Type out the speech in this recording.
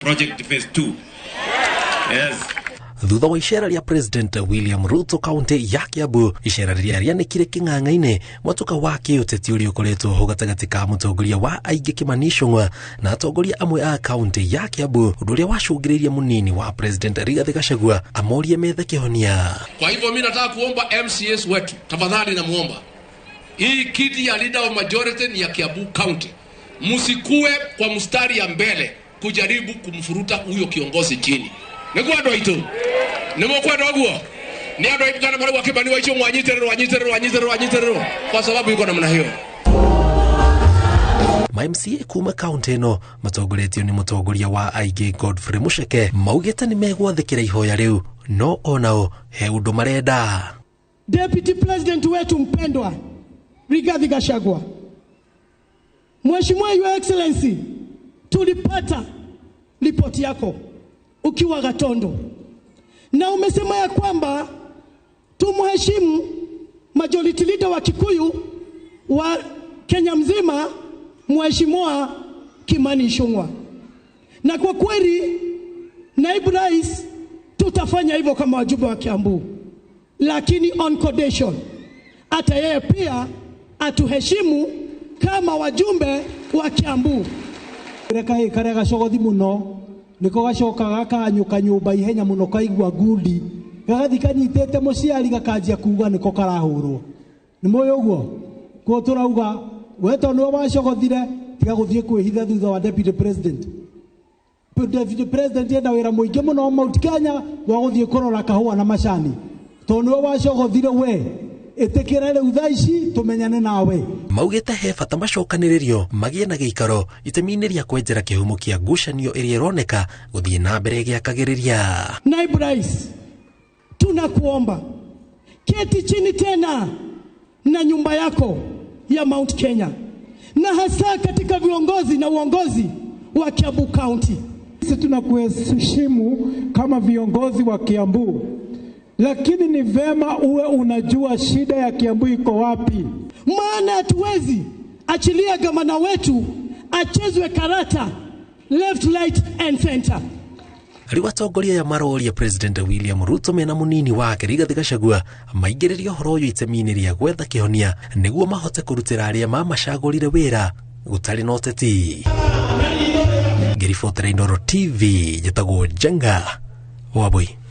Project phase 2. Yes. Thutha wa icera rĩa President William Ruto kaunti ya Kiambu, icera rĩrĩa rĩanĩkire kĩng'ang'a-inĩ mwatũka wa kĩũteti ũrĩa ũkoretwo ho gatagatĩ ka mũtongoria wa aingĩ Kimani Ichung'wa na atongoria amwe a kaunti ya Kiambu, ũndũ ũrĩa wacũngĩrĩirie mũnini wa President Rigathĩ Gachagua amorie methe kĩhonia. Kwa hivyo mi nataka kuomba MCAs wetu, tafadhali namuomba, hii kiti ya leader of majority ni ya Kiambu County, msikue kwa mstari ya mbele kujaribu kumfuruta huyo kiongozi chini. Nĩguo andũ aitũ nĩmũkwenda ũguo nĩ andũ aitũ kana marauga Kimani wa Ichung'wa anyitĩrĩrwo, anyitĩrĩrwo, anyitĩrĩrwo, anyitĩrĩrwo, kwa sababu yuko namna hiyo. Ma MCA kuma kaunti ĩno matongoretio nĩ mũtongoria wa aingĩ Godfrey Mucheke maugĩte nĩ megwathĩkĩra ihoya rĩu, no onao he ũndũ marenda. Deputy President wetu mpendwa Rigathi Gachagua, Mheshimiwa Your Excellency, tulipata ripoti yako ukiwa Gatondo na umesema ya kwamba tumheshimu majority leader wa Kikuyu wa Kenya mzima, Mheshimiwa Kimani Ichung'wa, na kwa kweli naibu rais, tutafanya hivyo kama wajumbe wa Kiambu, lakini on condition hata yeye pia atuheshimu kama wajumbe wa Kiambu. Kahĩ karĩa gacogothi mũno nĩko gacokaga gakanyũka nyũmba ihenya mũno, kaigua ngundi gagathi kanyitĩte mũciari gakanjia kuga nĩko karahũrwo. Nĩ mũĩ ũguo kuo tũrauga we tondũ nĩwe wacogothire, tiga gũthiĩ kwĩhitha thutha wa deputy president. Deputy president enda wĩra mũingĩ mũno Mount Kenya wa gũthiĩ kũrora kahũa na macani. Tondũ nĩwe wacogothire, we ĩtĩkĩra rĩu thaa ici tũmenyane nawe. Maugĩte he bata macokanĩrĩrio magĩe na gĩikaro itemi-inĩ rĩa kwenjera kĩhumo kĩa ngucanio ĩrĩa ĩroneka gũthiĩ na mbere gĩakagĩrĩria. Naibu Rais, tunakuomba keti chini tena na nyumba yako ya Mount Kenya, na hasa katika viongozi na uongozi wa Kiambu County. Sisi tunakuheshimu kama viongozi wa Kiambu, lakini ni vema uwe unajua shida ya Kiambu iko wapi. Maana hatuwezi achilia gavana wetu achezwe karata left, right and center. Rĩu atongoria aya maroria President William Ruto mena mũnini wake Rigathĩ Gachagua maingĩrĩrie ũhoro ũyũ itemi-inĩ rĩa gwetha kĩhonia nĩguo mahote kũrutĩra arĩa mamacagũrire wĩra gũtarĩ na ũteti. Ngĩribotera Inooro TV, njĩtagwo Njenga Wambui.